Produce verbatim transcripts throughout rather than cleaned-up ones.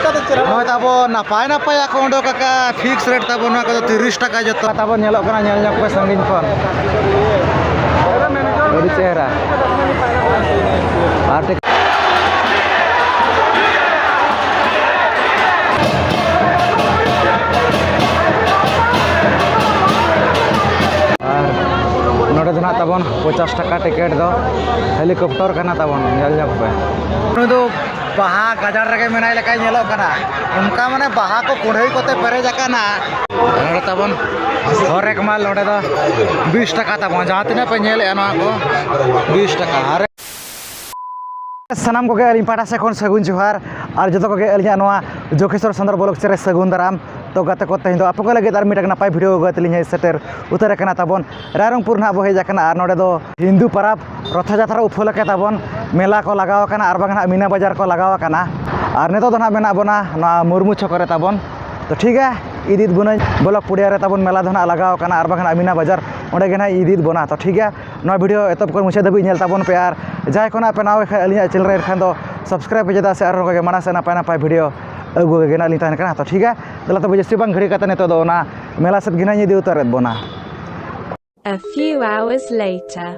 ᱱᱚᱜᱼᱚᱭ ᱛᱟᱵᱚ ᱱᱟᱯᱟᱭ ᱱᱟᱯᱟᱭᱟᱜ ᱠᱚ ᱚᱰᱚᱠ ᱟᱠᱟᱫᱼᱟ, ᱯᱷᱤᱠᱥ ᱨᱮᱴ ᱛᱟᱵᱚ ᱱᱚᱣᱟ ᱠᱚᱫᱚ ᱛᱤᱨᱤᱥ ᱴᱟᱠᱟ ᱡᱚᱛᱚ᱾ ᱛᱟᱵᱚ ᱧᱮᱞᱚᱜ ᱠᱟᱱᱟ, ᱧᱮᱞ ᱧᱚᱜ ᱯᱮ ᱥᱟᱺᱜᱤᱧ ᱠᱷᱚᱱ, ᱟᱹᱰᱤ ᱪᱮᱦᱨᱟ᱾ ᱟᱨ ᱴᱷᱤᱠ ᱟᱨ ᱱᱚᱰᱮ ᱫᱚ ᱱᱟᱜ ᱛᱟᱵᱚᱱ ᱯᱚᱧᱪᱟᱥ ᱴᱟᱠᱟ ᱴᱤᱠᱤᱴ ᱫᱚ, ᱦᱮᱞᱤᱠᱚᱯᱴᱚᱨ ᱠᱟᱱᱟ ᱛᱟᱵᱚᱱ, ᱧᱮᱞ ᱧᱚᱜ ᱯᱮ᱾ ᱱᱩᱭ ᱫᱚ ᱵᱟᱦᱟ ᱜᱟᱡᱟᱲ ᱨᱮᱜᱮ ᱢᱮᱱᱟᱭ ᱞᱮᱠᱟᱭ ᱧᱮᱞᱚᱜ ᱠᱟᱱᱟ, ᱚᱱᱠᱟ ᱢᱟᱱᱮ ᱵᱟᱦᱟ ᱠᱚ ᱠᱩᱲᱦᱟᱹᱭ ᱠᱚᱛᱮ ᱯᱮᱨᱮᱡ ᱟᱠᱟᱱᱟ᱾ ᱱᱚᱰᱮ ᱛᱟᱵᱚᱱ ᱦᱚᱨᱮᱠ ᱢᱟᱞ, ᱱᱚᱰᱮ ᱫᱚ ᱵᱤᱥ ᱴᱟᱠᱟ ᱛᱟᱵᱚᱱ, ᱡᱟᱦᱟᱸ ᱛᱤᱱᱟᱹᱜ ᱯᱮ ᱧᱮᱞᱮᱫᱼᱟ ᱱᱚᱣᱟ ᱠᱚ ᱵᱤᱥ ᱴᱟᱠᱟ᱾ ᱟᱨ ᱥᱟᱱᱟᱢ ᱠᱚᱜᱮ ᱟᱹᱞᱤᱧ ᱯᱟᱦᱴᱟ ᱥᱮᱫ ᱠᱷᱚᱱ ᱥᱟᱹᱜᱩᱱ ᱡᱚᱦᱟᱨ, ᱟᱨ ᱡᱚᱛᱚ ᱠᱚᱜᱮ ᱟᱹᱞᱤᱧᱟᱜ ᱱᱚᱣᱟ ᱡᱳᱜᱮᱥᱣᱚᱨ ᱥᱟᱸᱫᱟᱨ ᱵᱞᱚᱜ ᱨᱮ ᱥᱟᱹᱜᱩᱱ ᱫᱟᱨᱟᱢ᱾ ᱛᱚ ᱜᱟᱛᱮ ᱠᱚ, ᱛᱮᱦᱮᱧ ᱫᱚ ᱟᱯᱮ ᱠᱚ ᱞᱟᱹᱜᱤᱫ ᱟᱨ ᱢᱤᱫᱴᱟᱝ ᱱᱟᱯᱟᱭ ᱵᱷᱤᱰᱤᱭᱳ ᱟᱹᱜᱩ ᱠᱟᱛᱮ ᱞᱤᱧ ᱦᱮᱡ ᱥᱮᱴᱮᱨ ᱩᱛᱟᱹᱨ ᱟᱠᱟᱱᱟ ᱛᱟᱵᱚᱱ᱾ ᱨᱟᱭᱨᱚᱝᱯᱩᱨ ᱱᱟᱦᱟᱜ ᱵᱚ ᱦᱮᱡ ᱟᱠᱟᱱᱟ, ᱟᱨ ᱱᱚᱰᱮ ᱫᱚ ᱦᱤᱱᱫᱩ ᱯᱟᱨᱟᱵᱽ ᱨᱚᱛᱷᱚ ᱡᱟᱛᱨᱟ ᱩᱯᱚᱞᱚᱠᱠᱷᱮ ᱛᱟᱵᱚᱱ ᱢᱮᱞᱟ ᱠᱚ ᱞᱟᱜᱟᱣ ᱟᱠᱟᱱᱟ, ᱟᱨ ᱵᱟᱝ ᱱᱟᱦᱟᱜ ᱢᱤᱱᱟ ᱵᱟᱡᱟᱨ ᱠᱚ ᱞᱟᱜᱟᱣ ᱟᱠᱟᱱᱟ᱾ ᱟᱨ ᱱᱤᱛᱚᱜ ᱫᱚ ᱱᱟᱦᱟᱜ ᱢᱮᱱᱟᱜ ᱵᱚᱱᱟ ᱱᱚᱣᱟ ᱢᱩᱨᱢᱩ ᱪᱷᱚᱠ ᱨᱮ ᱛᱟᱵᱚᱱ᱾ ᱛᱚ ᱴᱷᱤᱠ ᱜᱮᱭᱟ, ᱤᱫᱤᱭᱮᱫ ᱵᱚᱱᱟᱹᱧ ᱵᱞᱚᱠ ᱯᱩᱲᱤᱭᱟ ᱨᱮ ᱛᱟᱵᱚᱱ ᱢᱮᱞᱟ ᱫᱚ ᱱᱟᱦᱟᱜ ᱞᱟᱜᱟᱣ ᱟᱠᱟᱱᱟ, ᱟᱨ ᱵᱟᱝ ᱱᱟᱦᱟᱜ ᱢᱤᱱᱟ ᱵᱟᱡᱟᱨ, ᱚᱸᱰᱮ ᱜᱮ ᱱᱟᱦᱟᱜ ᱤᱫᱤᱭᱮᱫ ᱵᱚᱱᱟ᱾ ᱛᱚ ᱴᱷᱤᱠ ᱜᱮᱭᱟ, ᱱᱚᱣᱟ ᱵᱷᱤᱰᱤᱭᱳ ᱮᱛᱚᱦᱚᱵ ᱠᱷᱚᱱ ᱢᱩᱪᱟᱹᱫ ᱫᱷᱟᱹᱵᱤᱡ ᱧᱮᱞ ᱛᱟᱵᱚᱱ ᱯᱮ, ᱟᱨ ᱡᱟᱦᱟᱸᱭ ᱠᱚ ᱱᱟᱦᱟᱜ ᱯᱮ ᱱᱟᱣᱟ ᱜᱮ ᱠᱷᱟᱱ ᱟᱹᱞᱤᱧᱟᱜ ᱪᱮᱱᱮᱞ ᱨᱮ, ᱮᱱᱠᱷᱟᱱ ᱫᱚ ᱥᱟᱵᱥᱠᱨᱟᱭᱤᱵ ᱯᱮ, ᱪᱮᱫᱟᱜ ᱥᱮ ᱟᱨᱦᱚᱸ ᱱᱚᱝᱠᱟ ᱜᱮ ᱢᱟᱲᱟᱝ ᱥᱮᱫ ᱱᱟᱯᱟᱭ ᱱᱟᱯᱟᱭ ᱵᱷᱤᱰᱤᱭᱳ ᱟᱹᱜᱩ ᱜᱮ ᱱᱟᱦᱟᱜ ᱞᱤᱧ ᱛᱟᱦᱮᱱ ᱠᱟᱱᱟ᱾ ᱛᱚ ᱴᱷᱤᱠ ᱜᱮᱭᱟ, ᱛᱟᱦᱚᱞᱮ ᱛᱚᱵᱮ ᱡᱟᱹᱥᱛᱤ ᱵᱟᱝ ᱜᱷᱟᱹᱲᱤ ᱠᱟᱛᱮ ᱱᱤᱛᱚᱜ ᱫᱚ ᱚᱱᱟ ᱢᱮᱞᱟ ᱥᱮᱫ ᱜᱮ ᱱᱟᱦᱟᱜ ᱤᱧ ᱤᱫᱤ ᱩᱛᱟᱹᱨᱮᱫ ᱵᱚᱱᱟ᱾ A few hours later.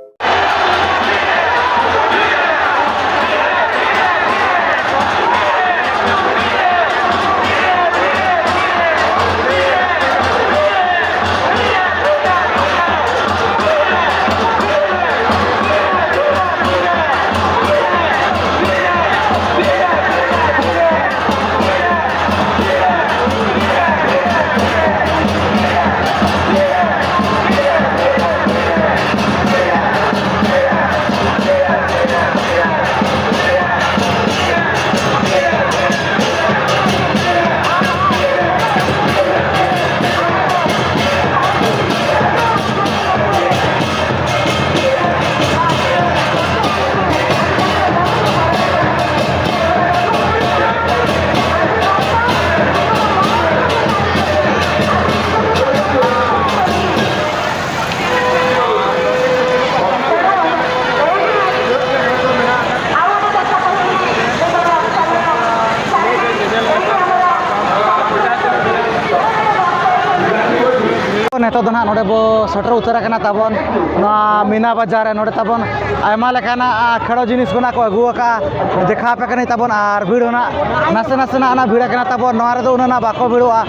ᱱᱤᱛᱚᱜ ᱫᱚ ᱱᱟᱦᱟᱜ ᱱᱚᱰᱮ ᱵᱚ ᱥᱮᱴᱮᱨ ᱩᱛᱟᱹᱨ ᱟᱠᱟᱱᱟ ᱛᱟᱵᱚᱱ ᱱᱚᱣᱟ ᱢᱤᱱᱟ ᱵᱟᱡᱟᱨ ᱨᱮ᱾ ᱱᱚᱰᱮ ᱛᱟᱵᱚᱱ ᱟᱭᱢᱟ ᱞᱮᱠᱟᱱᱟᱜ, ᱟ, ᱠᱷᱮᱲᱚ ᱡᱤᱱᱤᱥ ᱠᱚ ᱱᱟᱦᱟᱜ ᱠᱚ ᱟᱹᱜᱩ ᱟᱠᱟᱫᱼᱟ, ᱫᱮᱠᱷᱟᱣ ᱟᱯᱮ ᱠᱟᱹᱱᱟᱹᱧ ᱛᱟᱵᱚᱱ᱾ ᱟᱨ ᱵᱷᱤᱲ ᱦᱚᱸ ᱱᱟᱦᱟᱜ ᱱᱟᱥᱮ ᱱᱟᱥᱮ ᱱᱟᱦᱟᱜ ᱚᱱᱟ ᱵᱷᱤᱲ ᱟᱠᱟᱱᱟ ᱛᱟᱵᱚᱱ᱾ ᱱᱚᱣᱟ ᱨᱮᱫᱚ ᱩᱱᱟᱹᱜ ᱱᱟᱦᱟᱜ ᱵᱟᱠᱚ ᱵᱷᱤᱲᱚᱜᱼᱟ,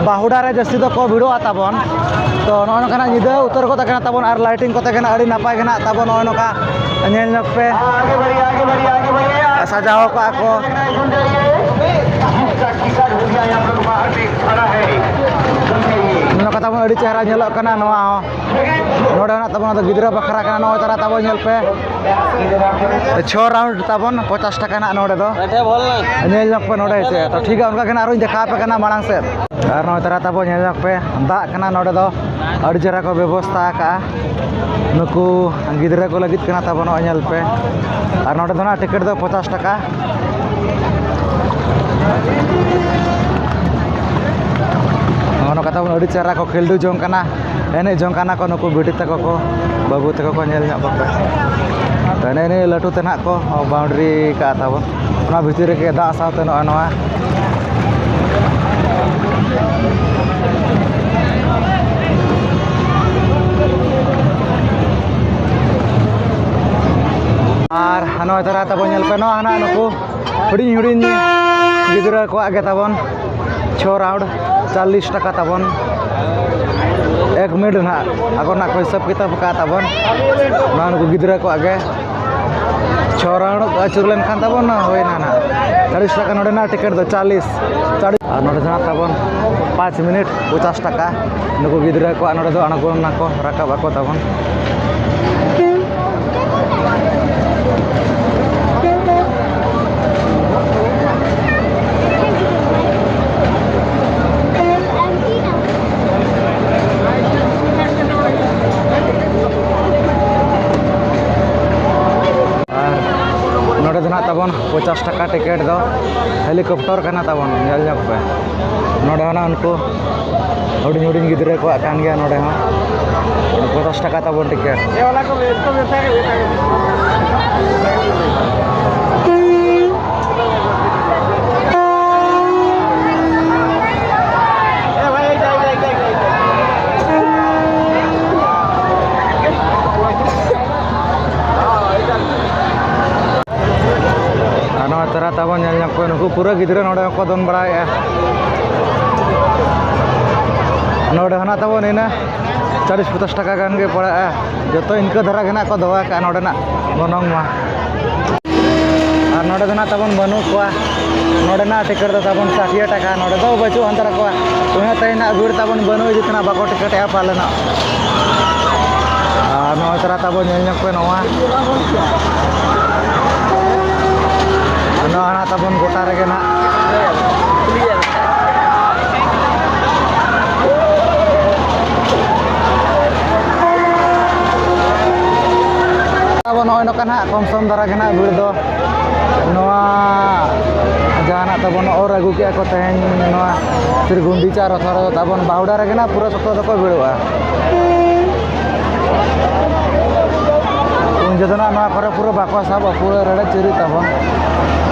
ᱵᱟᱹᱦᱩᱰᱟ ᱨᱮ ᱡᱟᱹᱥᱛᱤ ᱫᱚᱠᱚ ᱵᱷᱤᱲᱚᱜᱼᱟ ᱛᱟᱵᱚᱱ᱾ ᱛᱚ ᱱᱚᱜᱼᱚᱭ ᱱᱚᱝᱠᱟ ᱱᱟᱦᱟᱜ ᱧᱤᱫᱟᱹ ᱩᱛᱟᱹᱨ ᱜᱚᱫ ᱟᱠᱟᱱᱟ ᱛᱟᱵᱚᱱ ᱟᱨ ᱞᱟᱭᱴᱤᱝ ᱠᱚᱛᱮ ᱜᱮ ᱱᱟᱦᱟᱜ ᱟᱹᱰᱤ ᱱᱟᱯᱟᱭ ᱜᱮ ᱱᱟᱦᱟᱜ ᱛᱟᱵᱚᱱ ᱱᱚᱜᱼᱚᱭ ᱱᱚᱝᱠᱟ ᱧᱮᱞ ᱧᱚᱜ ᱯᱮ᱾ ᱥᱟᱡᱟᱣ ᱠᱟᱜᱼᱟ ᱠᱚ᱾ ᱱᱚᱝᱠᱟ ᱛᱟᱵᱚᱱ ᱟᱹᱰᱤ ᱪᱮᱦᱨᱟ ᱧᱮᱞᱚᱜ ᱠᱟᱱᱟ ᱱᱚᱣᱟ ᱦᱚᱸ᱾ ᱱᱚᱰᱮ ᱦᱚᱸ ᱱᱟᱜ ᱛᱟᱵᱚᱱ ᱚᱱᱟ ᱫᱚ ᱜᱤᱫᱽᱨᱟᱹ ᱵᱟᱠᱷᱨᱟ ᱠᱟᱱᱟ᱾ ᱱᱚᱜᱼᱚᱭ ᱛᱟᱨᱟ ᱛᱟᱵᱚᱱ ᱧᱮᱞ ᱯᱮ, ᱪᱷᱚ ᱨᱟᱣᱩᱱᱰ ᱛᱟᱵᱚᱱ ᱯᱚᱪᱟᱥ ᱴᱟᱠᱟ ᱱᱟᱜ ᱱᱚᱰᱮ ᱫᱚ᱾ ᱧᱮᱞ ᱧᱚᱜ ᱯᱮ ᱱᱚᱰᱮ ᱪᱮᱫ᱾ ᱛᱚ ᱴᱷᱤᱠ ᱜᱮᱭᱟ, ᱚᱱᱠᱟ ᱜᱮ ᱱᱟᱜ ᱟᱨᱚᱧ ᱫᱮᱠᱷᱟᱣ ᱟᱯᱮ ᱠᱟᱱᱟ ᱢᱟᱲᱟᱝ ᱥᱮᱫ᱾ ᱟᱨ ᱱᱚᱜᱼᱚᱭ ᱛᱟᱨᱟ ᱛᱟᱵᱚᱱ ᱧᱮᱞ ᱧᱚᱜ ᱯᱮ, ᱫᱟᱜ ᱠᱟᱱᱟ ᱱᱚᱰᱮ ᱫᱚ, ᱟᱹᱰᱤ ᱪᱮᱦᱨᱟ ᱠᱚ ᱵᱮᱵᱚᱥᱛᱷᱟ ᱟᱠᱟᱜᱼᱟ᱾ ᱱᱩᱠᱩ ᱜᱤᱫᱽᱨᱟᱹ ᱠᱚ ᱞᱟᱹᱜᱤᱫ ᱠᱟᱱᱟ ᱛᱟᱵᱚᱱ, ᱱᱚᱜᱼᱚᱭ ᱧᱮᱞ ᱯᱮ᱾ ᱟᱨ ᱱᱚᱰᱮ ᱫᱚ ᱱᱟᱜ ᱴᱤᱠᱤᱴ ᱫᱚ ᱯᱚᱪᱟᱥ ᱴᱟᱠᱟ᱾ ᱱᱚᱜᱼᱚ ᱱᱚᱝᱠᱟ ᱛᱟᱵᱚᱱ ᱟᱹᱰᱤ ᱪᱮᱦᱨᱟ ᱠᱚ ᱠᱷᱮᱞᱰᱩ ᱡᱚᱝ ᱠᱟᱱᱟ, ᱮᱱᱮᱡ ᱡᱚᱝ ᱠᱟᱱᱟ ᱠᱚ ᱱᱩᱠᱩ ᱵᱤᱴᱤ ᱛᱟᱠᱚ ᱠᱚ, ᱵᱟᱹᱵᱩ ᱛᱟᱠᱚ ᱠᱚ᱾ ᱧᱮᱞ ᱧᱚᱜ ᱠᱚᱯᱮ᱾ ᱛᱚ ᱮᱱᱮ ᱤᱱᱟᱹ ᱞᱟᱹᱴᱩ ᱛᱮ ᱱᱟᱦᱟᱜ ᱠᱚ ᱵᱟᱣᱩᱱᱰᱟᱨᱤ ᱠᱟᱜᱼᱟ ᱛᱟᱵᱚᱱ᱾ ᱚᱱᱟ ᱵᱷᱤᱛᱤᱨ ᱨᱮᱜᱮ ᱫᱟᱜ ᱥᱟᱶᱛᱮ ᱱᱚᱜᱼᱚᱭ ᱱᱚᱣᱟ᱾ ᱟᱨ ᱱᱚᱜᱼᱚᱭ ᱛᱟᱨᱟ ᱛᱟᱵᱚᱱ ᱧᱮᱞ ᱯᱮ, ᱱᱚᱣᱟ ᱦᱟᱱᱟ ᱱᱩᱠᱩ ᱦᱩᱰᱤᱧ ᱦᱩᱰᱤᱧ ᱜᱤᱫᱽᱨᱟᱹ ᱠᱚᱣᱟᱜ ᱜᱮ ᱛᱟᱵᱚᱱ ᱪᱷᱚ ᱨᱟᱣᱩᱱᱰ ᱪᱟᱞᱞᱤᱥ ᱴᱟᱠᱟ ᱛᱟᱵᱚᱱ᱾ ᱮᱠ ᱢᱤᱱᱤᱴ ᱱᱟᱦᱟᱜ ᱟᱠᱚ ᱱᱟᱦᱟᱜ ᱠᱚ ᱦᱤᱥᱟᱹᱵ ᱠᱤᱛᱟᱹᱵ ᱟᱠᱟᱫ ᱛᱟᱵᱚᱱ᱾ ᱱᱚᱣᱟ ᱱᱩᱠᱩ ᱜᱤᱫᱽᱨᱟᱹ ᱠᱚᱣᱟᱜ ᱜᱮ ᱪᱷᱚ ᱨᱟᱣᱩᱱᱰ ᱟᱹᱪᱩᱨ ᱞᱮᱱᱠᱷᱟᱱ ᱛᱟᱵᱚᱱ ᱦᱩᱭᱱᱟ ᱱᱟᱦᱟᱜ ᱪᱟᱞᱞᱤᱥ ᱴᱟᱠᱟ᱾ ᱱᱚᱰᱮᱱᱟᱜ ᱴᱤᱠᱤᱴ ᱫᱚ ᱪᱟᱞᱞᱤᱥ, ᱪᱟᱞᱞᱤᱥ᱾ ᱟᱨ ᱱᱚᱰᱮ ᱫᱚ ᱱᱟᱦᱟᱜ ᱛᱟᱵᱚᱱ ᱯᱟᱸᱪ ᱢᱤᱱᱤᱴ ᱯᱚᱪᱟᱥ ᱴᱟᱠᱟ᱾ ᱱᱩᱠᱩ ᱜᱤᱫᱽᱨᱟᱹ ᱠᱚᱣᱟᱜ ᱱᱚᱰᱮ ᱫᱚ ᱟᱬᱜᱚᱱ ᱱᱟᱠᱚ, ᱨᱟᱠᱟᱵ ᱟᱠᱚ ᱛᱟᱵᱚᱱ᱾ ᱟᱨ ᱱᱚᱰᱮ ᱫᱚ ᱱᱟᱦᱟᱜ ᱛᱟᱵᱚᱱ ᱯᱚᱪᱟᱥ ᱴᱟᱠᱟ ᱴᱤᱠᱤᱴ ᱫᱚ ᱦᱮᱞᱤᱠᱚᱯᱴᱟᱨ ᱠᱟᱱᱟ ᱛᱟᱵᱚᱱ, ᱧᱮᱞ ᱧᱚᱜ ᱯᱮ᱾ ᱱᱚᱰᱮ ᱦᱚᱸ ᱱᱟᱦᱟᱜ ᱩᱱᱠᱩ ᱦᱩᱰᱤᱧ ᱦᱩᱰᱤᱧ ᱜᱤᱫᱽᱨᱟᱹ ᱠᱚᱣᱟᱜ ᱠᱟᱱ ᱜᱮᱭᱟ ᱱᱚᱰᱮ ᱦᱚᱸ᱾ ᱯᱚᱪᱟᱥ ᱴᱟᱠᱟ ᱛᱟᱵᱚᱱ ᱴᱤᱠᱤᱴ᱾ ᱩᱱᱠᱩ ᱯᱩᱨᱟᱹ ᱜᱤᱫᱽᱨᱟᱹ ᱱᱚᱰᱮ ᱦᱚᱸᱠᱚ ᱫᱚᱱ ᱵᱟᱲᱟᱭᱮᱫᱼᱟ᱾ ᱱᱚᱰᱮ ᱦᱚᱸ ᱱᱟᱜ ᱛᱟᱵᱚᱱ ᱤᱱᱟᱹ ᱪᱟᱞᱤᱥ ᱯᱚᱪᱟᱥ ᱴᱟᱠᱟ ᱜᱟᱱ ᱜᱮ ᱯᱟᱲᱟᱜᱼᱟ᱾ ᱡᱚᱛᱚ ᱤᱱᱠᱟᱹ ᱫᱷᱟᱨᱟ ᱜᱮ ᱱᱟᱜ ᱠᱚ ᱫᱚᱦᱚ ᱟᱠᱟᱫᱼᱟ ᱱᱚᱰᱮᱱᱟᱜ ᱜᱚᱱᱚᱝ ᱢᱟ᱾ ᱟᱨ ᱱᱚᱰᱮ ᱫᱚ ᱱᱟᱜ ᱛᱟᱵᱚᱱ ᱵᱟᱹᱱᱩᱜ ᱠᱚᱣᱟ᱾ ᱱᱚᱰᱮᱱᱟᱜ ᱴᱤᱠᱤᱴ ᱫᱚ ᱛᱟᱵᱚᱱ ᱥᱟᱴᱷᱤᱭᱟᱹ ᱴᱟᱠᱟ, ᱱᱚᱰᱮ ᱫᱚ ᱵᱟᱹᱪᱩᱜ ᱦᱟᱛᱟᱲ ᱠᱚᱣᱟ᱾ ᱩᱱᱟᱹᱜ ᱛᱮᱦᱮᱧ ᱱᱟᱜ ᱵᱷᱤᱲ ᱛᱟᱵᱚᱱ ᱵᱟᱹᱱᱩᱜ ᱤᱫᱤ ᱛᱮᱱᱟᱜ ᱵᱟᱠᱚ ᱴᱤᱠᱤᱴᱮᱜᱼᱟ ᱯᱟᱞᱮᱱᱚᱜ᱾ ᱟᱨ ᱱᱚᱜᱼᱚᱭ ᱛᱚᱨᱟ ᱛᱟᱵᱚᱱ ᱧᱮᱞ ᱧᱚᱜ ᱯᱮ ᱱᱚᱣᱟ᱾ ᱱᱚᱣᱟ ᱱᱟᱜ ᱛᱟᱵᱚᱱ ᱜᱚᱴᱟ ᱨᱮᱜᱮ ᱱᱟᱜ᱾ ᱟᱵᱚ ᱱᱚᱜᱼᱚᱭ ᱱᱚᱝᱠᱟ ᱱᱟᱜ ᱠᱚᱢ ᱥᱚᱢ ᱫᱷᱟᱨᱟ ᱜᱮ ᱱᱟᱜ ᱵᱷᱤᱲ ᱫᱚ᱾ ᱱᱚᱣᱟ ᱡᱟᱦᱟᱱᱟᱜ ᱛᱟᱵᱚᱱ ᱚᱨ ᱟᱹᱜᱩ ᱠᱮᱜᱼᱟ ᱠᱚ ᱛᱮᱦᱮᱧ, ᱱᱚᱣᱟ ᱥᱨᱤ ᱜᱩᱱᱰᱤᱪᱟ ᱨᱚᱛᱷ ᱨᱮᱫᱚ ᱛᱟᱵᱚᱱ ᱵᱟᱦᱩᱰᱟ ᱨᱮᱜᱮ ᱱᱟᱜ ᱯᱩᱨᱟᱹ ᱥᱚᱠᱛᱚ ᱫᱚᱠᱚ ᱵᱷᱤᱲᱚᱜᱼᱟ᱾ ᱩᱱ ᱡᱚᱠᱷᱚᱱ ᱱᱚᱣᱟ ᱠᱚᱨᱮ ᱯᱩᱨᱟᱹ ᱵᱟᱠᱚ ᱥᱟᱵᱟ, ᱯᱩᱨᱟᱹ ᱨᱮᱲᱮᱫ ᱪᱤᱨᱤᱡ ᱛᱟᱵᱚᱱ᱾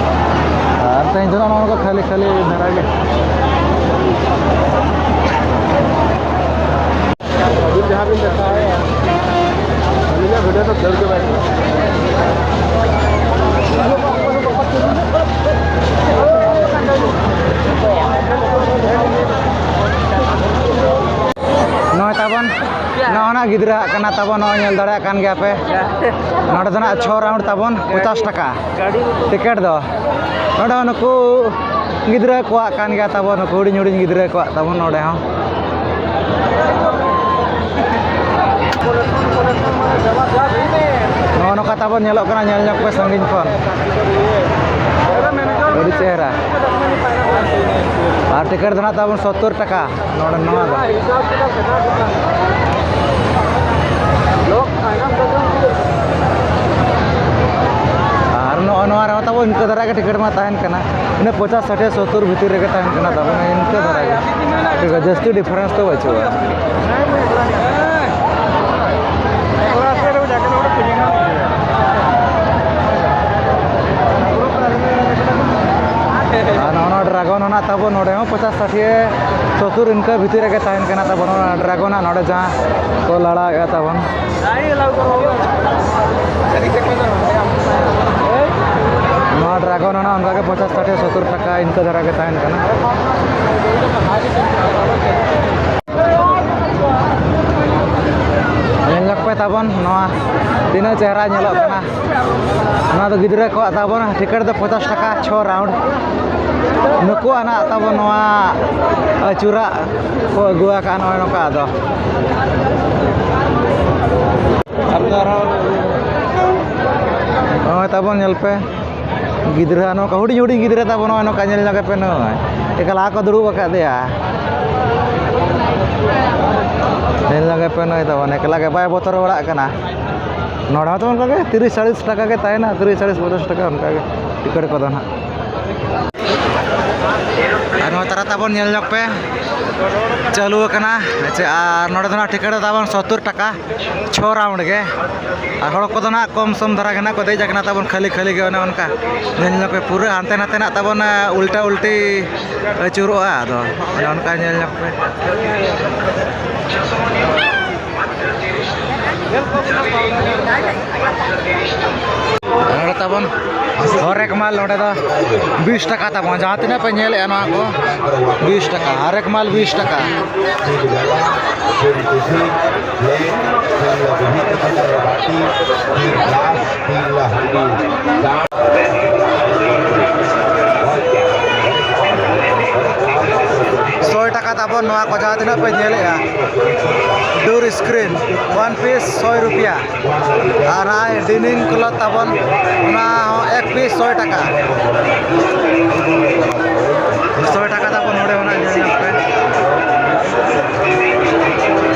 ᱟᱨ ᱛᱮᱦᱮᱧ ᱫᱚ ᱱᱚᱜᱼᱚ ᱱᱚᱝᱠᱟ ᱠᱷᱟᱹᱞᱤ ᱠᱷᱟᱹᱞᱤ ᱫᱷᱟᱨᱟ ᱜᱮ᱾ ᱟᱹᱵᱤᱱ ᱡᱟᱦᱟᱸ ᱵᱤᱱ ᱫᱮᱠᱷᱟᱣᱮᱫᱼᱟ, ᱟᱹᱞᱤᱧᱟᱜ ᱵᱷᱤᱰᱤᱭᱳ ᱫᱚ ᱫᱟᱹᱲ ᱜᱮ ᱵᱟᱭ ᱫᱟᱹᱲᱟ᱾ ᱱᱚᱜᱼᱚᱭ ᱛᱟᱵᱚᱱ, ᱱᱚᱜᱼᱚ ᱱᱟ ᱜᱤᱫᱽᱨᱟᱹ ᱟᱜ ᱠᱟᱱᱟ ᱛᱟᱵᱚᱱ, ᱱᱚᱜᱼᱚᱭ ᱧᱮᱞ ᱫᱟᱲᱮᱭᱟᱜ ᱠᱟᱱ ᱜᱮᱭᱟ ᱯᱮ᱾ ᱱᱚᱰᱮ ᱫᱚ ᱱᱟᱜ ᱪᱷᱚ ᱨᱟᱣᱩᱱᱰ ᱛᱟᱵᱚᱱ, ᱯᱚᱪᱟᱥ ᱴᱟᱠᱟ ᱴᱤᱠᱤᱴ ᱫᱚ᱾ ᱱᱚᱰᱮ ᱦᱚᱸ ᱱᱩᱠᱩ ᱜᱤᱫᱽᱨᱟᱹ ᱠᱚᱣᱟᱜ ᱠᱟᱱ ᱜᱮᱭᱟ ᱛᱟᱵᱚᱱ, ᱱᱩᱠᱩ ᱦᱩᱰᱤᱧ ᱦᱩᱰᱤᱧ ᱜᱤᱫᱽᱨᱟᱹ ᱠᱚᱣᱟᱜ ᱛᱟᱵᱚᱱ ᱱᱚᱰᱮ ᱦᱚᱸ᱾ ᱱᱚᱜᱼᱚ ᱱᱚᱝᱠᱟ ᱛᱟᱵᱚᱱ ᱧᱮᱞᱚᱜ ᱠᱟᱱᱟ, ᱧᱮᱞ ᱧᱚᱜ ᱯᱮ ᱥᱟᱺᱜᱤᱧ ᱠᱷᱚᱱ᱾ ᱟᱹᱰᱤ ᱪᱮᱦᱨᱟ᱾ ᱟᱨ ᱴᱤᱠᱤᱴ ᱫᱚ ᱱᱟᱜ ᱛᱟᱵᱚᱱ ᱥᱚᱛᱛᱚᱨ ᱴᱟᱠᱟ᱾ ᱱᱚᱰᱮ ᱱᱚᱣᱟ ᱫᱚ᱾ ᱟᱨ ᱱᱚᱜᱼᱚ ᱱᱚᱣᱟ ᱨᱮᱦᱚᱸ ᱛᱟᱵᱚ ᱤᱱᱠᱟᱹ ᱫᱷᱟᱨᱟ ᱜᱮ ᱴᱤᱠᱤᱴ ᱢᱟ ᱛᱟᱦᱮᱱ ᱠᱟᱱᱟ, ᱤᱱᱟᱹ ᱯᱚᱪᱟᱥ, ᱥᱟᱴᱷᱤ, ᱥᱚᱛᱛᱚᱨ ᱵᱷᱤᱛᱤᱨ ᱨᱮᱜᱮ ᱛᱟᱦᱮᱱ ᱠᱟᱱᱟ ᱛᱟᱵᱚᱱᱟ, ᱤᱱᱠᱟᱹ ᱫᱷᱟᱨᱟ ᱜᱮ᱾ ᱴᱷᱤᱠ ᱜᱮᱭᱟ, ᱡᱟᱹᱥᱛᱤ ᱰᱤᱯᱷᱟᱨᱮᱱᱥ ᱫᱚ ᱵᱟᱹᱪᱩᱜᱼᱟ᱾ ᱟᱨ ᱱᱚᱜᱼᱚ ᱱᱚᱣᱟ ᱰᱨᱟᱜᱚᱱ ᱦᱚᱸ ᱱᱟᱜ ᱛᱟᱵᱚ ᱱᱚᱰᱮ ᱦᱚᱸ ᱯᱚᱪᱟᱥ, ᱥᱟᱴᱷᱤ, ᱥᱚᱛᱛᱚᱨ ᱤᱱᱠᱟᱹ ᱵᱷᱤᱛᱤᱨ ᱨᱮᱜᱮ ᱛᱟᱦᱮᱱ ᱠᱟᱱᱟ ᱛᱟᱵᱚᱱ ᱚᱱᱟ ᱰᱨᱟᱜᱚᱱ ᱦᱟᱸᱜ ᱱᱚᱰᱮ ᱡᱟᱦᱟᱸ ᱠᱚ ᱞᱟᱲᱟᱣᱮᱫᱼᱟ ᱛᱟᱵᱚᱱ᱾ ᱱᱚᱣᱟ ᱰᱨᱟᱜᱚᱱ ᱚᱱᱟ ᱚᱱᱠᱟᱜᱮ ᱯᱚᱧᱪᱟᱥ, ᱥᱟᱴᱷᱮ, ᱥᱚᱛᱛᱚᱨ ᱴᱟᱠᱟ ᱤᱱᱠᱟᱹ ᱫᱷᱟᱨᱟ ᱜᱮ ᱛᱟᱦᱮᱱ ᱠᱟᱱᱟ᱾ ᱧᱮᱞ ᱧᱚᱜ ᱯᱮ ᱛᱟᱵᱚᱱ ᱱᱚᱣᱟ ᱛᱤᱱᱟᱹᱜ ᱪᱮᱦᱨᱟ ᱧᱮᱞᱚᱜ ᱠᱟᱱᱟ᱾ ᱱᱚᱣᱟ ᱫᱚ ᱜᱤᱫᱽᱨᱟᱹ ᱠᱚᱣᱟᱜ ᱛᱟᱵᱚᱱ ᱴᱤᱠᱤᱴ ᱫᱚ ᱯᱚᱧᱪᱟᱥ ᱴᱟᱠᱟ ᱪᱷᱚ ᱨᱟᱣᱩᱱᱰ᱾ ᱱᱩᱠᱩᱣᱟᱜ ᱱᱟᱜ ᱛᱟᱵᱚᱱ ᱱᱚᱣᱟ ᱟᱹᱪᱩᱨᱟᱜ ᱠᱚ ᱟᱹᱜᱩ ᱟᱠᱟᱫᱼᱟ ᱱᱚᱜᱼᱚᱭ ᱱᱚᱝᱠᱟ᱾ ᱟᱫᱚ ᱱᱚᱜᱼᱚᱭ ᱛᱟᱵᱚᱱ ᱧᱮᱞ ᱯᱮ, ᱜᱤᱫᱽᱨᱟᱹ ᱱᱚᱝᱠᱟ ᱦᱩᱰᱤᱧ ᱦᱩᱰᱤᱧ ᱜᱤᱫᱽᱨᱟᱹ ᱛᱟᱵᱚᱱ ᱱᱚᱜᱼᱚᱭ ᱱᱚᱝᱠᱟ ᱧᱮᱞ ᱧᱚᱜ ᱯᱮ, ᱱᱚᱜᱼᱚᱭ ᱮᱠᱞᱟ ᱠᱚ ᱫᱩᱲᱩᱵ ᱟᱠᱟᱫᱮᱭᱟ᱾ ᱧᱮᱞ ᱧᱚᱜ ᱯᱮ, ᱱᱩᱭ ᱛᱟᱵᱚᱱ ᱮᱠᱞᱟ ᱜᱮ ᱵᱟᱭ ᱵᱚᱛᱚᱨ ᱵᱟᱲᱟᱜ ᱠᱟᱱᱟ᱾ ᱱᱚᱰᱮ ᱦᱚᱸ ᱛᱚ ᱚᱱᱠᱟ ᱜᱮ ᱛᱤᱨᱤᱥ ᱪᱟᱞᱤᱥ ᱴᱟᱠᱟ ᱜᱮ ᱛᱟᱦᱮᱱᱟ, ᱛᱤᱨᱤᱥ ᱪᱟᱞᱤᱥ ᱯᱚᱧᱪᱟᱥ ᱴᱟᱠᱟ ᱚᱱᱠᱟ ᱜᱮ ᱴᱤᱠᱤᱴ ᱠᱚᱫᱚ ᱱᱟᱦᱟᱜ᱾ ᱟᱨ ᱱᱚᱣᱟ ᱛᱟᱨᱟ ᱛᱟᱵᱚᱱ ᱧᱮᱞ ᱧᱚᱜ ᱯᱮ, ᱪᱟᱹᱞᱩ ᱟᱠᱟᱱᱟ᱾ ᱟᱪᱪᱷᱟ, ᱟᱨ ᱱᱚᱰᱮ ᱫᱚ ᱱᱟᱦᱟᱜ ᱴᱤᱠᱤᱴ ᱫᱚ ᱛᱟᱵᱚᱱ ᱥᱚᱛᱛᱚᱨ ᱴᱟᱠᱟ ᱪᱷᱚ ᱨᱟᱣᱩᱱᱰ ᱜᱮ᱾ ᱟᱨ ᱦᱚᱲ ᱠᱚᱫᱚ ᱱᱟᱦᱟᱜ ᱠᱚᱢ ᱥᱚᱢ ᱫᱷᱟᱨᱟ ᱜᱮ ᱱᱟᱦᱟᱜ ᱠᱚ ᱫᱮᱡ ᱟᱠᱟᱱᱟ ᱛᱟᱵᱚᱱ, ᱠᱷᱟᱹᱞᱤ ᱠᱷᱟᱹᱞᱤ ᱜᱮ ᱚᱱᱮ ᱚᱱᱠᱟ ᱧᱮᱞ ᱧᱚᱜ ᱯᱮ᱾ ᱯᱩᱨᱟᱹ ᱦᱟᱱᱛᱮ ᱱᱟᱛᱮ ᱱᱟᱜ ᱛᱟᱵᱚᱱ ᱩᱞᱴᱟ ᱩᱞᱴᱤ ᱟᱹᱪᱩᱨᱚᱜᱼᱟ᱾ ᱟᱫᱚ ᱚᱱᱮ ᱚᱱᱠᱟ ᱧᱮᱞ ᱧᱚᱜ ᱯᱮ᱾ ᱱᱚᱰᱮ ᱛᱟᱵᱚᱱ ᱦᱚᱨᱮᱠ ᱢᱟᱞ ᱱᱚᱰᱮ ᱫᱚ ᱵᱤᱥ ᱴᱟᱠᱟ ᱛᱟᱵᱚᱱ, ᱡᱟᱦᱟᱸ ᱛᱤᱱᱟᱹᱜ ᱯᱮ ᱧᱮᱞᱮᱫᱼᱟ ᱱᱚᱣᱟ ᱠᱚ ᱵᱤᱥ ᱴᱟᱠᱟ, ᱦᱚᱨᱮᱠ ᱢᱟᱞ ᱵᱤᱥ ᱴᱟᱠᱟ᱾ ᱥᱚᱭ ᱴᱟᱠᱟ ᱛᱟᱵᱚᱱ ᱱᱚᱣᱟ ᱠᱚ ᱡᱟᱦᱟᱸ ᱛᱤᱱᱟᱹᱜ ᱯᱮ ᱧᱮᱞᱮᱫᱼᱟ, ᱰᱳᱨ ᱥᱠᱨᱤᱱ, ᱚᱣᱟᱱ ᱯᱤᱥ ᱥᱚᱭ ᱨᱩᱯᱤᱭᱟ᱾ ᱟᱨ ᱱᱚᱜᱼᱚᱭ ᱰᱤᱱᱤᱝ ᱠᱞᱚᱛᱷ ᱛᱟᱵᱚᱱ, ᱚᱱᱟ ᱦᱚᱸ ᱮᱠ ᱯᱤᱥ ᱥᱚᱭ ᱴᱟᱠᱟ᱾ ᱥᱚᱭ ᱴᱟᱠᱟ ᱛᱟᱵᱚᱱ ᱱᱚᱰᱮ ᱦᱚᱸ ᱧᱮᱞ ᱧᱚᱜ ᱯᱮ᱾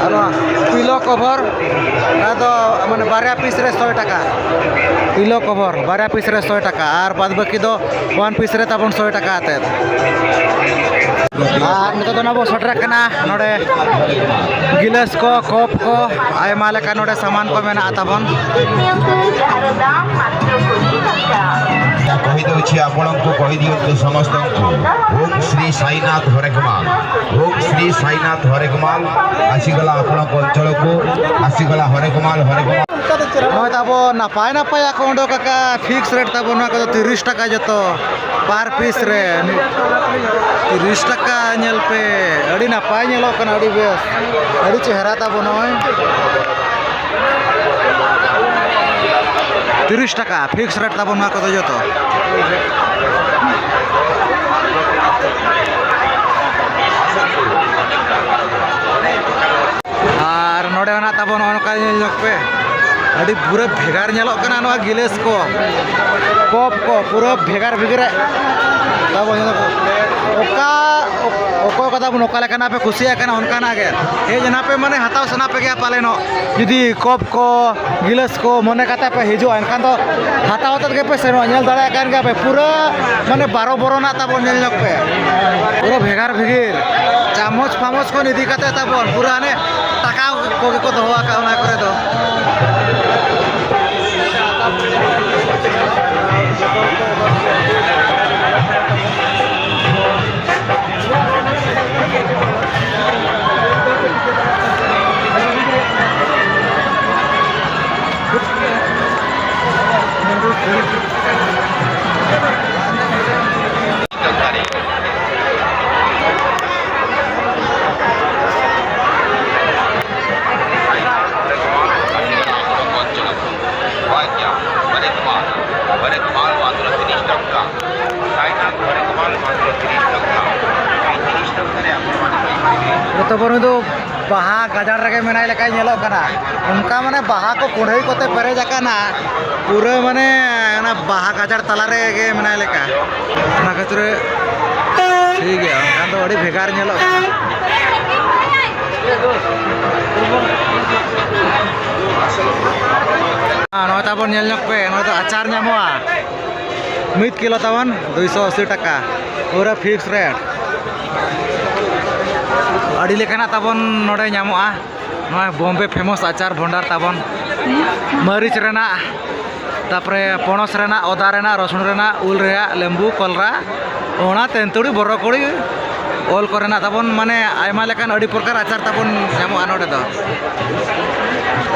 ᱟᱨ ᱱᱚᱣᱟ ᱯᱤᱞᱳ ᱠᱚᱵᱷᱚᱨ, ᱚᱱᱟ ᱫᱚ ᱢᱟᱱᱮ ᱵᱟᱨᱭᱟ ᱯᱤᱥ ᱨᱮ ᱥᱚᱭ ᱴᱟᱠᱟ᱾ ᱯᱤᱞᱳ ᱠᱚᱵᱷᱚᱨ ᱵᱟᱨᱭᱟ ᱯᱤᱥ ᱨᱮ ᱥᱚᱭ ᱴᱟᱠᱟ, ᱟᱨ ᱵᱟᱫ ᱵᱟᱹᱠᱤ ᱫᱚ ᱚᱣᱟᱱ ᱯᱤᱥ ᱨᱮ ᱛᱟᱵᱚᱱ ᱥᱚᱭ ᱴᱟᱠᱟ ᱟᱛᱮᱫ᱾ ᱟᱨ ᱱᱤᱛᱚᱜ ᱫᱚ ᱱᱚᱣᱟ ᱵᱚ ᱥᱮᱴᱮᱨ ᱟᱠᱟᱱᱟ ᱱᱚᱰᱮ ᱜᱤᱞᱟᱹᱥ ᱠᱚ, ᱠᱚᱯ ᱠᱚ, ᱟᱭᱢᱟ ᱞᱮᱠᱟ ᱱᱚᱰᱮ ᱥᱟᱢᱟᱱ ᱠᱚ ᱢᱮᱱᱟᱜᱼᱟ ᱛᱟᱵᱚᱱ᱾ କହିଦେଉଛି ଆପଣଙ୍କୁ, କହିଦିଅନ୍ତୁ ସମସ୍ତଙ୍କୁ, ଓମ୍ ଶ୍ରୀ ସାଇନାଥ ହରେକମାଲ, ଓମ୍ ଶ୍ରୀ ସାଇନାଥ ହରେକମାଲ ଆସିଗଲା ଆପଣଙ୍କ ଅଞ୍ଚଳକୁ, ଆସିଗଲା ହରେକମାଲ, ହରେକମାଲ। ᱱᱚᱜᱼᱚᱭ ᱛᱟᱵᱚ ᱱᱟᱯᱟᱭ ᱱᱟᱯᱟᱭᱟᱜ ᱠᱚ ᱚᱰᱚᱠ ᱟᱠᱟᱫ, ᱯᱷᱤᱠᱥ ᱨᱮᱴ ᱛᱟᱵᱚ ᱱᱚᱣᱟ ᱠᱚᱫᱚ ᱛᱤᱨᱤᱥ ᱴᱟᱠᱟ ᱡᱚᱛᱚ᱾ ᱯᱟᱨ ᱯᱤᱥ ᱨᱮ ᱛᱤᱨᱤᱥ ᱴᱟᱠᱟ᱾ ᱧᱮᱞ ᱯᱮ, ᱟᱹᱰᱤ ᱱᱟᱯᱟᱭ ᱧᱮᱞᱚᱜ ᱠᱟᱱᱟ, ᱟᱹᱰᱤ ᱵᱮᱥ, ᱟᱹᱰᱤ ᱪᱮᱦᱨᱟ ᱛᱟᱵᱚ ᱱᱚᱜᱼᱚᱭ᱾ ᱛᱤᱨᱤᱥ ᱴᱟᱠᱟ ᱯᱷᱤᱠᱥ ᱨᱮᱴ ᱛᱟᱵᱚ ᱱᱚᱣᱟ ᱠᱚᱫᱚ ᱡᱚᱛᱚ᱾ ᱟᱨ ᱱᱚᱰᱮ ᱢᱮᱱᱟᱜ ᱛᱟᱵᱚᱱ ᱱᱚᱜᱼᱚ ᱱᱚᱝᱠᱟ, ᱧᱮᱞ ᱧᱚᱜ ᱯᱮ, ᱟᱹᱰᱤ ᱯᱩᱨᱟᱹ ᱵᱷᱮᱜᱟᱨ ᱧᱮᱞᱚᱜ ᱠᱟᱱᱟ ᱱᱚᱣᱟ ᱜᱤᱞᱟᱹᱥ ᱠᱚ, ᱠᱚᱯ ᱠᱚ, ᱯᱩᱨᱟᱹ ᱵᱷᱮᱜᱟᱨ ᱵᱷᱮᱜᱟᱨ ᱛᱟᱵᱚᱱ ᱧᱮᱞᱚᱜ ᱠᱟᱱᱟ᱾ ᱚᱠᱟ, ᱚᱠᱚᱭ ᱠᱚ ᱛᱟᱵᱚᱱ ᱚᱠᱟ ᱞᱮᱠᱟᱱᱟᱜ ᱯᱮ ᱠᱩᱥᱤᱭᱟᱜ ᱠᱟᱱᱟ, ᱚᱱᱠᱟᱱᱟᱜ ᱜᱮ ᱦᱮᱡ ᱮᱱᱟ ᱯᱮ, ᱢᱟᱱᱮ ᱦᱟᱛᱟᱣ ᱥᱟᱱᱟ ᱯᱮ ᱜᱮᱭᱟ ᱯᱟᱞᱮᱱᱚᱜ᱾ ᱡᱩᱫᱤ ᱠᱚᱯ ᱠᱚ, ᱜᱤᱞᱟᱹᱥ ᱠᱚ ᱢᱚᱱᱮ ᱠᱟᱛᱮ ᱯᱮ ᱦᱤᱡᱩᱜᱼᱟ, ᱮᱱᱠᱷᱟᱱ ᱫᱚ ᱦᱟᱛᱟᱣ ᱠᱟᱛᱮ ᱜᱮᱯᱮ ᱥᱮᱱᱚᱜᱼᱟ᱾ ᱧᱮᱞ ᱫᱟᱲᱮᱭᱟᱜ ᱠᱟᱱ ᱜᱮᱭᱟ ᱯᱮ, ᱯᱩᱨᱟᱹ ᱢᱟᱱᱮ ᱵᱟᱨᱚ ᱵᱚᱨᱚᱱᱟᱜ ᱛᱟᱵᱚᱱ, ᱧᱮᱞ ᱧᱚᱜ ᱯᱮ, ᱯᱩᱨᱟᱹ ᱵᱷᱮᱜᱟᱨ ᱵᱷᱮᱜᱤᱨ ᱪᱟᱢᱚᱪ ᱯᱷᱟᱢᱚᱪ ᱠᱷᱚᱱ ᱤᱫᱤ ᱠᱟᱛᱮ ᱛᱟᱵᱚᱱ ᱯᱩᱨᱟᱹ ᱦᱟᱱᱮ ᱴᱟᱠᱟ ᱠᱚᱜᱮ ᱠᱚ ᱫᱚᱦᱚ ᱟᱠᱟᱫ ᱚᱱᱟ ᱠᱚᱨᱮ ᱫᱚ᱾ ᱡᱚᱛᱚ ᱵᱚᱨᱚᱱ ᱫᱚ ᱵᱟᱦᱟ ᱜᱟᱡᱟᱲ ᱨᱮᱜᱮ ᱢᱮᱱᱟᱭ ᱞᱮᱠᱟᱭ ᱧᱮᱞᱚᱜ ᱠᱟᱱᱟ᱾ ᱚᱱᱠᱟ ᱢᱟᱱᱮ ᱵᱟᱦᱟ ᱠᱚ ᱠᱩᱲᱦᱟᱹᱭ ᱠᱚᱛᱮ ᱯᱮᱨᱮᱡ ᱟᱠᱟᱱᱟ᱾ ᱯᱩᱨᱟᱹ ᱢᱟᱱᱮ ᱚᱱᱟ ᱵᱟᱦᱟ ᱜᱟᱡᱟᱲ ᱛᱟᱞᱟ ᱨᱮᱜᱮ ᱢᱮᱱᱟᱭ ᱞᱮᱠᱟ᱾ ᱚᱱᱟ ᱠᱷᱟᱹᱛᱤᱨ ᱴᱷᱤᱠ ᱜᱮᱭᱟ, ᱚᱱᱠᱟ ᱫᱚ ᱟᱹᱰᱤ ᱵᱷᱮᱜᱟᱨ ᱧᱮᱞᱚᱜ ᱠᱟᱱᱟ᱾ ᱟᱨ ᱱᱚᱜᱼᱚᱭ ᱛᱟᱵᱚᱱ ᱧᱮᱞ ᱧᱚᱜ ᱯᱮ, ᱱᱚᱜᱼᱚᱭ ᱫᱚ ᱟᱪᱟᱨ ᱧᱟᱢᱚᱜᱼᱟ᱾ ᱢᱤᱫ ᱠᱤᱞᱳ ᱛᱟᱵᱚᱱ ᱫᱩᱭᱥᱚ ᱟᱥᱤ ᱴᱟᱠᱟ, ᱯᱩᱨᱟᱹ ᱯᱷᱤᱠᱥ ᱨᱮᱴ᱾ ᱟᱹᱰᱤ ᱞᱮᱠᱟᱱᱟᱜ ᱛᱟᱵᱚᱱ ᱱᱚᱰᱮ ᱧᱟᱢᱚᱜᱼᱟ᱾ ᱱᱚᱣᱟ ᱵᱚᱢᱵᱮ ᱯᱷᱮᱢᱟᱥ ᱟᱪᱟᱨ ᱵᱷᱚᱱᱰᱟᱨ ᱛᱟᱵᱚᱱ, ᱢᱟᱹᱨᱤᱪ ᱨᱮᱱᱟᱜ, ᱛᱟᱯᱚᱨᱮ ᱯᱚᱱᱚᱥ ᱨᱮᱱᱟᱜ, ᱚᱫᱟ ᱨᱮᱱᱟᱜ, ᱨᱚᱥᱩᱱ ᱨᱮᱱᱟᱜ, ᱩᱞ ᱨᱮᱭᱟᱜ, ᱞᱮᱵᱩ, ᱠᱚᱞᱨᱟ, ᱚᱱᱟ ᱛᱮᱱᱛᱩᱲᱤ, ᱵᱚᱨᱚᱠᱚᱲᱤ, ᱚᱞ ᱠᱚᱨᱮᱱᱟᱜ ᱛᱟᱵᱚᱱ, ᱢᱟᱱᱮ ᱟᱭᱢᱟ ᱞᱮᱠᱟᱱ ᱟᱹᱰᱤ ᱯᱨᱚᱠᱟᱨ ᱟᱪᱟᱨ ᱛᱟᱵᱚᱱ ᱧᱟᱢᱚᱜᱼᱟ ᱱᱚᱰᱮ ᱫᱚ᱾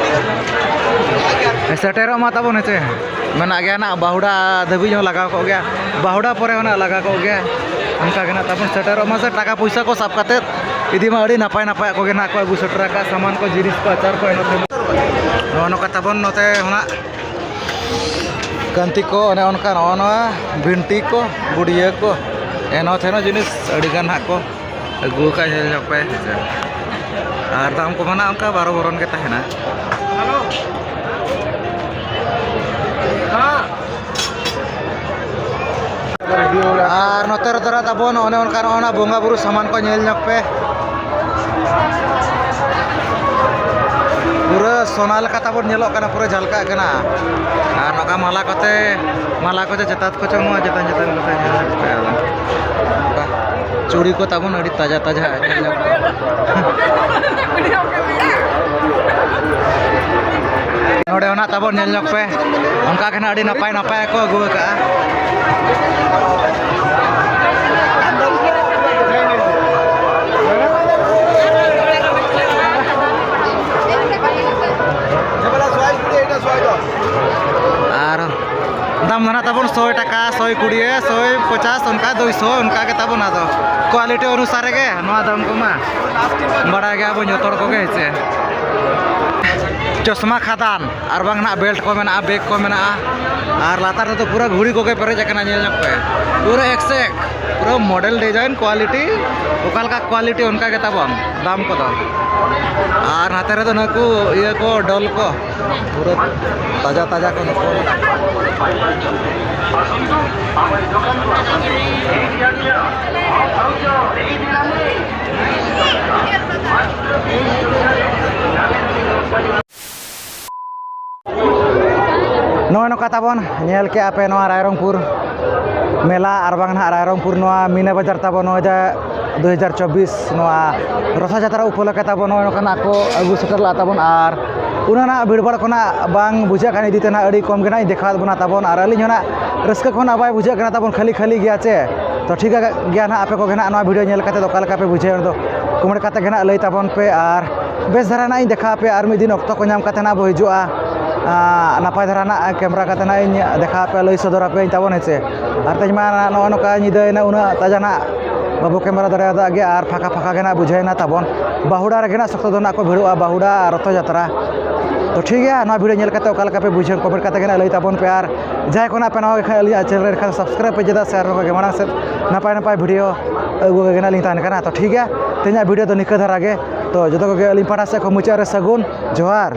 ᱥᱮᱴᱮᱨᱚᱜ ᱢᱟ ᱛᱟᱵᱚᱱ, ᱦᱮᱸ ᱪᱮ? ᱢᱮᱱᱟᱜ ᱜᱮᱭᱟ ᱱᱟᱜ, ᱵᱟᱹᱦᱩᱲᱟ ᱫᱷᱟᱹᱵᱤᱡ ᱦᱚᱸ ᱞᱟᱜᱟᱣ ᱠᱚᱜ ᱜᱮᱭᱟ, ᱵᱟᱹᱦᱩᱲᱟ ᱯᱚᱨᱮ ᱦᱚᱸ ᱱᱟᱜ ᱞᱟᱜᱟᱣ ᱠᱚᱜ ᱜᱮᱭᱟ᱾ ᱚᱱᱠᱟ ᱜᱮ ᱱᱟᱜ ᱛᱟᱵᱚᱱ ᱥᱮᱴᱮᱨᱚᱜ ᱢᱟ ᱥᱮ, ᱴᱟᱠᱟ ᱯᱚᱭᱥᱟ ᱠᱚ ᱥᱟᱵ ᱠᱟᱛᱮᱫ ᱤᱫᱤ ᱢᱟ᱾ ᱟᱹᱰᱤ ᱱᱟᱯᱟᱭ ᱱᱟᱯᱟᱭᱟᱜ ᱠᱚᱜᱮ ᱱᱟᱜ ᱠᱚ ᱟᱹᱜᱩ ᱥᱮᱴᱮᱨ ᱟᱠᱟᱫ, ᱥᱟᱢᱟᱱ ᱠᱚ, ᱡᱤᱱᱤᱥ ᱠᱚ, ᱟᱪᱟᱨ ᱠᱚ, ᱮᱱ ᱱᱚᱛᱮ ᱱᱚᱜᱼᱚ ᱱᱚᱝᱠᱟ ᱛᱟᱵᱚᱱ ᱱᱚᱛᱮ ᱦᱚᱸ ᱱᱟᱜ ᱠᱟᱱᱛᱤ ᱠᱚ, ᱚᱱᱮ ᱚᱱᱠᱟ ᱱᱚᱜᱼᱚ ᱱᱚᱣᱟ ᱵᱷᱤᱱᱴᱤ ᱠᱚ, ᱜᱩᱰᱭᱟᱹ ᱠᱚ, ᱮᱱᱦᱚᱸ ᱛᱟᱦᱮᱱᱟ ᱡᱤᱱᱤᱥ ᱟᱹᱰᱤᱜᱟᱱ ᱦᱟᱸᱜ ᱠᱚ ᱟᱹᱜᱩ ᱟᱠᱟᱫ, ᱧᱮᱞ ᱧᱚᱜ ᱯᱮ, ᱦᱮᱸ ᱥᱮ᱾ ᱟᱨ ᱫᱟᱢ ᱠᱚᱢᱟ ᱱᱟᱜ ᱚᱱᱠᱟ ᱵᱟᱨᱚ ᱵᱚᱨᱚᱱ ᱜᱮ ᱛᱟᱦᱮᱱᱟ᱾ ᱟᱨ ᱱᱚᱛᱮ ᱨᱮᱫᱚ ᱱᱟᱜ ᱛᱟᱵᱚᱱ ᱚᱱᱮ ᱚᱱᱠᱟ ᱱᱚᱜᱼᱚ ᱱᱟ ᱵᱚᱸᱜᱟ ᱵᱩᱨᱩ ᱥᱟᱢᱟᱱ ᱠᱚ ᱧᱮᱞ ᱧᱚᱜ ᱯᱮ᱾ ᱯᱩᱨᱟᱹ ᱥᱚᱱᱟ ᱞᱮᱠᱟ ᱛᱟᱵᱚᱱ ᱧᱮᱞᱚᱜ ᱠᱟᱱᱟ, ᱯᱩᱨᱟᱹ ᱡᱷᱟᱞᱠᱟᱜ ᱠᱟᱱᱟ᱾ ᱟᱨ ᱱᱚᱝᱠᱟ ᱢᱟᱞᱟ ᱠᱚᱛᱮ, ᱢᱟᱞᱟ ᱠᱚᱛᱮ ᱪᱮᱛᱟᱱ ᱠᱚ ᱪᱚᱝ ᱱᱚᱣᱟ ᱪᱮᱛᱟᱱ ᱪᱮᱛᱟᱱ ᱠᱚᱛᱮ ᱧᱮᱞ ᱧᱚᱜ ᱯᱮ᱾ ᱪᱩᱲᱤ ᱠᱚ ᱛᱟᱵᱚᱱ ᱟᱹᱰᱤ ᱛᱟᱡᱟ ᱛᱟᱡᱟ ᱧᱮᱞ ᱧᱚᱜ ᱯᱮ᱾ ᱱᱚᱰᱮ ᱦᱚᱸ ᱱᱟᱜ ᱛᱟᱵᱚᱱ ᱧᱮᱞ ᱧᱚᱜ ᱯᱮ, ᱚᱱᱠᱟ ᱜᱮ ᱱᱟᱜ ᱟᱹᱰᱤ ᱱᱟᱯᱟᱭ ᱱᱟᱯᱟᱭ ᱠᱚ ᱟᱹᱜᱩ ᱟᱠᱟᱫᱼᱟ᱾ ᱟᱨ ᱫᱟᱢ ᱫᱚ ᱱᱟᱜ ᱛᱟᱵᱚᱱ ᱥᱚᱭ ᱴᱟᱠᱟ, ᱥᱚᱭ ᱠᱩᱲᱤ, ᱥᱚᱭ ᱯᱚᱪᱟᱥ, ᱚᱱᱠᱟ ᱫᱩᱭᱥᱚ, ᱚᱱᱠᱟ ᱜᱮ ᱛᱟᱵᱚᱱ᱾ ᱟᱫᱚ ᱠᱳᱣᱟᱞᱤᱴᱤ ᱚᱱᱩᱥᱟᱨ ᱨᱮᱜᱮ ᱱᱚᱣᱟ ᱫᱟᱢ ᱠᱚᱢᱟ, ᱵᱟᱲᱟᱭ ᱜᱮᱭᱟ ᱵᱚᱱ ᱡᱚᱛᱚ ᱦᱚᱲ ᱠᱚᱜᱮ, ᱦᱮᱸ ᱥᱮ᱾ ᱪᱚᱥᱢᱟ ᱠᱷᱟᱫᱟᱱ ᱟᱨ ᱵᱟᱝ ᱱᱟᱜ ᱵᱮᱞᱴ ᱠᱚ ᱢᱮᱱᱟᱜᱼᱟ, ᱵᱮᱜᱽ ᱠᱚ ᱢᱮᱱᱟᱜᱼᱟ᱾ ᱟᱨ ᱞᱟᱛᱟᱨ ᱨᱮᱫᱚ ᱯᱩᱨᱟᱹ ᱜᱷᱩᱲᱤ ᱠᱚᱜᱮ ᱯᱮᱨᱮᱡ ᱟᱠᱟᱱᱟ, ᱧᱮᱞ ᱧᱚᱜ ᱯᱮ, ᱯᱩᱨᱟᱹ ᱮᱠ ᱥᱮ ᱮᱠ, ᱯᱩᱨᱟᱹ ᱢᱚᱰᱮᱞ ᱰᱤᱡᱟᱭᱤᱱ ᱠᱳᱣᱟᱞᱤᱴᱤ, ᱚᱠᱟ ᱞᱮᱠᱟ ᱠᱳᱣᱟᱞᱤᱴᱤ ᱚᱱᱠᱟ ᱜᱮ ᱛᱟᱵᱚᱱ ᱫᱟᱢ ᱠᱚᱫᱚ᱾ ᱟᱨ ᱱᱟᱛᱮ ᱨᱮᱫᱚ ᱱᱩᱠᱩ ᱤᱭᱟᱹ ᱠᱚ, ᱰᱚᱞ ᱠᱚ, ᱯᱩᱨᱟᱹ ᱛᱟᱡᱟ ᱛᱟᱡᱟ ᱠᱚ ᱱᱩᱠᱩ᱾ ᱱᱚᱜᱼᱚᱭ ᱱᱚᱝᱠᱟ ᱛᱟᱵᱚᱱ ᱧᱮᱞ ᱠᱮᱜᱼᱟ ᱯᱮ ᱱᱚᱣᱟ ᱨᱟᱭᱨᱚᱝᱯᱩᱨ ᱢᱮᱞᱟ, ᱟᱨ ᱵᱟᱝ ᱱᱟᱦᱟᱜ ᱨᱟᱭᱨᱚᱝᱯᱩᱨ ᱱᱚᱣᱟ ᱢᱤᱱᱟ ᱵᱟᱡᱟᱨ ᱛᱟᱵᱚᱱ, ᱱᱚᱜᱼᱚᱭ ᱡᱮ ᱫᱩ ᱦᱟᱡᱟᱨ ᱪᱚᱵᱵᱤᱥ ᱱᱚᱣᱟ ᱨᱚᱛᱷᱚ ᱡᱟᱛᱨᱟ ᱩᱯᱚᱞᱚᱠᱠᱷᱮ ᱛᱟᱵᱚᱱ ᱱᱚᱜᱼᱚᱭ ᱱᱚᱝᱠᱟᱱᱟᱜ ᱠᱚ ᱟᱹᱜᱩ ᱥᱮᱴᱮᱨ ᱞᱮᱫ ᱛᱟᱵᱚᱱ᱾ ᱟᱨ ᱩᱱᱟᱹᱜ ᱱᱟᱜ ᱵᱷᱤᱲᱵᱷᱟᱲ ᱠᱷᱚᱱᱟᱜ ᱵᱟᱝ ᱵᱩᱡᱷᱟᱹᱜ ᱠᱟᱱ ᱤᱫᱤ ᱛᱮ ᱱᱟᱜ ᱟᱹᱰᱤ ᱠᱚᱢ ᱜᱮ ᱱᱟᱜ ᱤᱧ ᱫᱮᱠᱷᱟᱣᱟᱫ ᱵᱚᱱᱟ ᱛᱟᱵᱚᱱ᱾ ᱟᱨ ᱟᱹᱞᱤᱧ ᱦᱚᱸ ᱱᱟᱜ ᱨᱟᱹᱥᱠᱟᱹ ᱠᱷᱚᱱᱟᱜ ᱵᱟᱭ ᱵᱩᱡᱷᱟᱹᱜ ᱠᱟᱱᱟ ᱛᱟᱵᱚᱱ, ᱠᱷᱟᱹᱞᱤ ᱠᱷᱟᱹᱞᱤ ᱜᱮᱭᱟ ᱪᱮ᱾ ᱛᱚ ᱴᱷᱤᱠ ᱜᱮᱭᱟ ᱱᱟᱜ, ᱟᱯᱮ ᱠᱚᱜᱮ ᱱᱟᱜ ᱱᱚᱣᱟ ᱵᱷᱤᱰᱤᱭᱳ ᱧᱮᱞ ᱠᱟᱛᱮ ᱚᱠᱟ ᱞᱮᱠᱟ ᱯᱮ ᱵᱩᱡᱷᱟᱹᱣ ᱫᱚ ᱠᱚᱢᱮᱱᱴ ᱠᱟᱛᱮ ᱜᱮ ᱱᱟᱜ ᱞᱟᱹᱭ ᱛᱟᱵᱚᱱ ᱯᱮ᱾ ᱟᱨ ᱵᱮᱥ ᱫᱷᱟᱨᱟ ᱱᱟᱜ ᱤᱧ ᱫᱮᱠᱷᱟᱣ ᱟᱯᱮᱭᱟ, ᱟᱨ ᱢᱤᱫ ᱫᱤᱱ ᱚᱠᱛᱚ ᱠᱚ ᱧᱟᱢ ᱠᱟᱛᱮ ᱱᱟᱜ ᱵᱚ ᱦᱤᱡᱩᱜᱼᱟ᱾ ᱟᱸ, ᱱᱟᱯᱟᱭ ᱫᱷᱟᱨᱟ ᱱᱟᱜ ᱠᱮᱢᱨᱟ ᱠᱟᱛᱮ ᱱᱟᱜ ᱤᱧ ᱫᱮᱠᱷᱟᱣ ᱟᱯᱮᱭᱟ, ᱞᱟᱹᱭ ᱥᱚᱫᱚᱨ ᱟᱯᱮᱭᱟᱹᱧ ᱛᱟᱵᱚᱱ, ᱦᱮᱸ ᱪᱮ᱾ ᱟᱨ ᱛᱮᱦᱮᱧ ᱢᱟ ᱱᱚᱜᱼᱚ ᱱᱚᱝᱠᱟ ᱧᱤᱫᱟᱹᱭᱮᱱᱟ, ᱩᱱᱟᱹᱜ ᱛᱟᱡᱟ ᱱᱟᱜ ᱵᱟᱵᱚ ᱠᱮᱢᱨᱟ ᱫᱟᱲᱮᱭᱟᱫᱟ ᱜᱮ, ᱟᱨ ᱯᱷᱟᱸᱠᱟ ᱯᱷᱟᱸᱠᱟ ᱜᱮ ᱱᱟᱜ ᱵᱩᱡᱷᱟᱹᱣᱮᱱᱟ ᱛᱟᱵᱚᱱ᱾ ᱵᱟᱹᱦᱩᱲᱟ ᱨᱮᱜᱮ ᱱᱟᱜ ᱥᱚᱠᱛᱚ ᱫᱚ ᱱᱟᱜ ᱠᱚ ᱵᱷᱤᱲᱚᱜᱼᱟ, ᱵᱟᱹᱦᱩᱲᱟ ᱟᱨ ᱨᱚᱛᱷᱚ ᱡᱟᱛᱨᱟ᱾ ᱛᱚ ᱴᱷᱤᱠ ᱜᱮᱭᱟ, ᱱᱚᱣᱟ ᱵᱷᱤᱰᱤᱭᱳ ᱧᱮᱞ ᱠᱟᱛᱮ ᱚᱠᱟ ᱞᱮᱠᱟ ᱯᱮ ᱵᱩᱡᱷᱟᱹᱣ ᱠᱚᱢᱮᱱᱴ ᱠᱟᱛᱮ ᱜᱮ ᱱᱟᱜ ᱞᱟᱹᱭ ᱛᱟᱵᱚᱱ ᱯᱮ᱾ ᱟᱨ ᱡᱟᱦᱟᱸᱭ ᱠᱚ ᱱᱟᱜ ᱯᱮ ᱱᱟᱣᱟ ᱜᱮ ᱠᱷᱟᱱ ᱟᱹᱞᱤᱧᱟᱜ ᱪᱮᱱᱮᱞ ᱨᱮ ᱮᱱᱠᱷᱟᱱ ᱥᱟᱵᱥᱠᱨᱟᱭᱤᱵᱽ ᱯᱮ ᱪᱮᱫᱟᱜ ᱥᱮ ᱟᱨ ᱱᱚᱝᱠᱟ ᱜᱮ ᱢᱟᱲᱟᱝ ᱥᱮᱫ ᱱᱟᱯᱟᱭ ᱱᱟᱯᱟᱭ ᱵᱷᱤᱰᱤᱭᱳ ᱟᱹᱜᱩ ᱠᱟᱛᱮ ᱜᱮ ᱱᱟᱜ ᱞᱤᱧ ᱛᱟᱦᱮᱱ ᱠᱟᱱᱟ᱾ ᱛᱚ ᱴᱷᱤᱠ ᱜᱮᱭᱟ, ᱛᱮᱦᱮᱧᱟᱜ ᱵᱷᱤᱰᱤᱭᱳ ᱫᱚ ᱱᱤᱠᱟᱹ ᱫᱷᱟᱨᱟ ᱜᱮ᱾ ᱛᱚ ᱡᱚᱛᱚ ᱠᱚᱜᱮ ᱟᱹᱞᱤᱧ ᱯᱟᱦᱴᱟ ᱥᱮᱫ ᱠᱷᱚᱱ ᱢᱩᱪᱟᱹᱫ ᱨᱮ ᱥᱟᱹᱜᱩᱱ ᱡᱚᱦᱟᱨ᱾